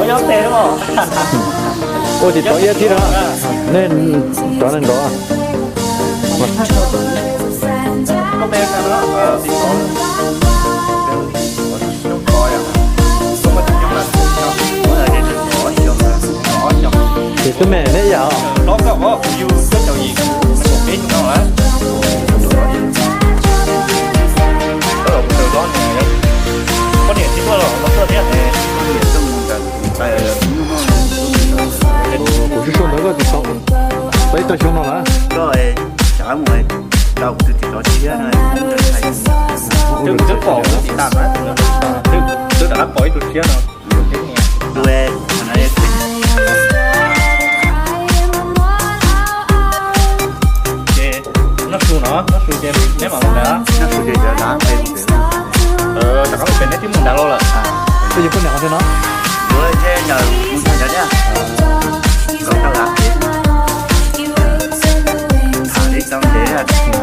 Ua tsis tau iab thiab na. Nej cov neeg nrov. Ces twb me neb yam os. Kuv tsis sau ntawv koj tsis tau. Tau ib tag xyoo no lawm. Twb pom, twb rov qab pom ib tug tshiab no. Ces noj su no, noj su ces neb mam mus ntawd. Rov qab mus pem neb twb mus ntawd los lawm. Twb yog poj niam qhov twg no? Tham li tau ntev.